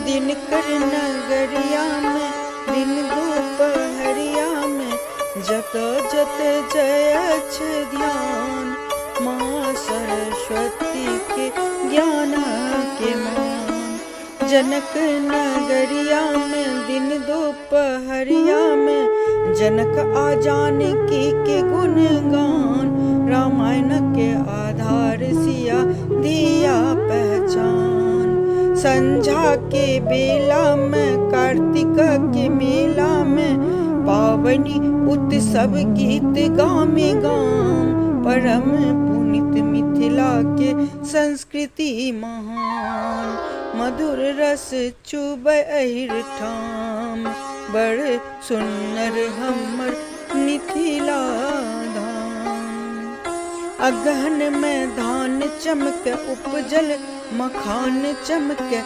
दिनकर नगरिया में दिन दुपहरिया में जतऽ जतऽ जय अछि ध्यान माँ सरस्वती के ज्ञान के मान। जनक नगरिया में दिन दुपहरिया में जनक आ जानकी के गुणगान रामायण के आधार सिया दिया पहचान। संझा के बेला में कार्तिक के मेला में पावनि उत्सव गीत गामे गाम परम पुनित मिथिला के संस्कृति महान। मधुर रस चुबै अहिर ठाम बड़ सुन्नर हमर मिथिला धाम। अगहन में धान चमके उपजल मखान चमके।